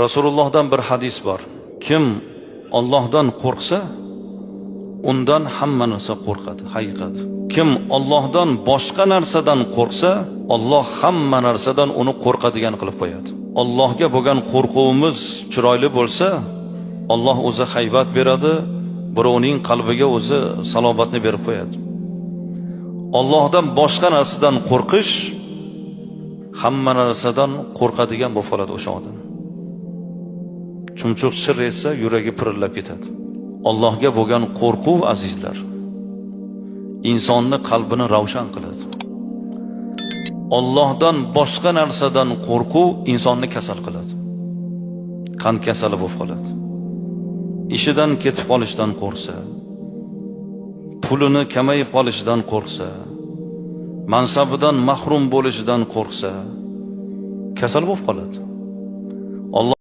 Rasulullohdan bir hadis bor. Kim Allohdan qo'rqsa, undan hamma narsa qo'rqadi, haqiqat. Kim Allohdan boshqa narsadan qo'rqsa, Alloh hamma narsadan uni qo'rqadigan qilib qo'yadi. Allohga bo'lgan qo'rquvimiz chiroyli bo'lsa, Alloh o'zi haybat beradi, birovning qalbiga o'zi salobatni berib qo'yadi. Allohdan boshqa narsadan qo'rqish hamma narsadan qo'rqadigan bo'lib qoladi o'sha odam. Chumchuq chir etsa, yuragi pirillab ketadi. Allohga bo'lgan qo'rquv, azizlar, insonni qalbini ravshan qiladi. Allohdan boshqa narsadan qo'rquv insonni kasal qiladi. Qand kasali bo'lib qoladi. Ishidan ketib qolishdan qo'rqsa, pulini kamayib qolishidan qo'rqsa, mansabidan mahrum bo'lishidan qo'rqsa, kasal bo'lib qoladi. Alloh